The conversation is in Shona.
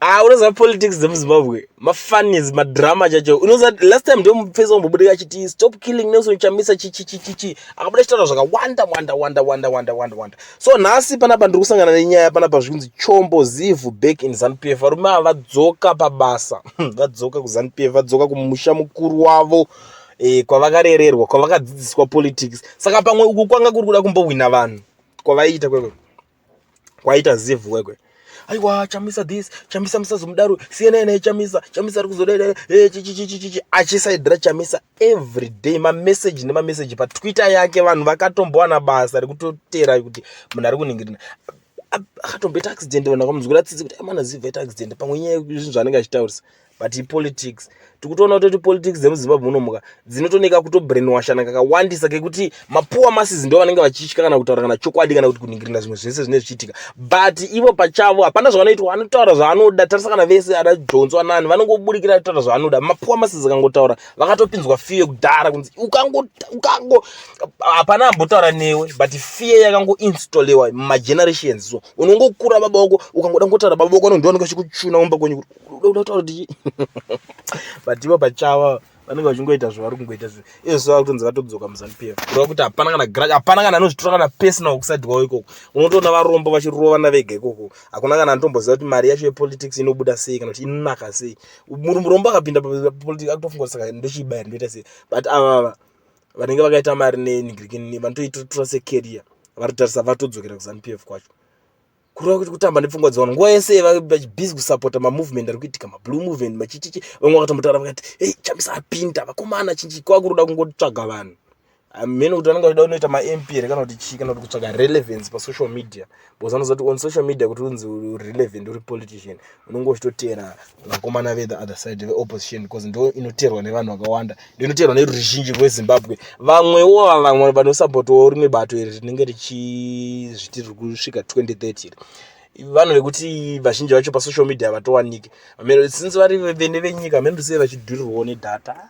Ah, unoziva politics dzemuZimbabwe, mafunnies, madrama chacho. Unoziva last time ndomufesa wambobudika achiti, "Stop killing Nelson Chamisa," chichichichichi, akabuda achitaura zvakawanda wanda wanda wanda wanda wanda wanda. So nhasi panapa ndiri kusangana nenyaya panapa, zvinzi Chombo Zivhu back in ZANU PF. Varume ava vadzoka pabasa, vadzoka kuZANU PF, vadzoka kumusha mukuru wavo, kwavakarererwa, kwavakadzidziswa politics. Saka pamwe uku kwanga kuri kuda kumbowina vanhu kwavaiita kwekwe kwaita Zivhu kwekwe. Aiwa, Chamisa this, Chamisa musazomudaro, siyanai naye Chamisa, Chamisa ari kuzodai, chichichichichi, achisaidhira Chamisa every day, mameseji nemameseji paTwitter yake. Vanhu vakatombowana basa rekutotera kuti munhu ari kuningirina akatomboita accident, vanhu vakamunzwira tsitsi kuti amana Zivhu aita accident, pamwe nyaya yezvinhu zvaanenge achitaurisa. But ipolitics, tikutoona kutoti politics dzemuZimbabwe munomuka dzinotoneka kutobrainwashana kakawandisa, kekuti mapoor masses ndo vanenge vachitya kana kutaura kana chokwadi kana kuti kuningirina zvimwe zvese zvinenge zvichiitika. But ivo pachavo hapana zvavanoitwa, vanotaura zvaanoda. Tarisa kana vese ana Jonso anani vanongobudikira kutaura zvaanoda. Mapoor masses akangotaura, vakatopinzwa fear kudhara kunzi ukango ukango hapana ambotaura newe, but fear yakangoinstallwa mumagenerations. So unongokura, baba wako ukangoda kungotaura, baba wako ndo vanenge vachikuchuna mumba kwenyu kuti uda kutaura kuti. But ivo pachava vanenge vachingoita zvavari kungoita izvo, vava kutonzi vatodzoka muZANU PF, kureva kuti hapana kana grudge, hapana kana anozvitora kana personal kuside kwavo ikoko. Unotoona varombo vachirovana vega ikoko, hakuna kana anotomboziva kuti mari yacho yepolitics inobuda sei kana kuti inonaka sei. Murombo akapinda papolitics akutofunga kuti saka ndochiibaya, ndoita sei? But ava vanenge vakaita mari nenhingirikini vanotoitora secareer, vari vatodzokera kuZANU PF kwacho, kureva kuti kutamba nepfungwa dzevanhu nguva yese, vachibusy kusapota mamovement ari kuitika, mablue movement, machichichi. Vamwe vakatombotaura vakati, "Ei, Chamisa apinda, vakomana," chinchi kwakuroda kungotsvaga vanhu mhene kuti vanenge vachida kunoita maMP here kana kuti chii, kana kuti kutsvaga relevance pasocial media, because vanoziva kuti on social media kuti unzi relevant uri politician, unonge uchitoteera vakomana vethe other side, veopposition, because ndo inoteerwa nevanhu vakawanda, ndo inoteerwa neruzhinji rweZimbabwe. Vamwewo vamwe vanosapotawo rimwe bato iri rinenge richizviti riri kusvika 2030, vanhu vekuti vazhinji vacho pasocial media vatowanike, since vari vene venyika, mhene sei vachidhurirwawo nedata.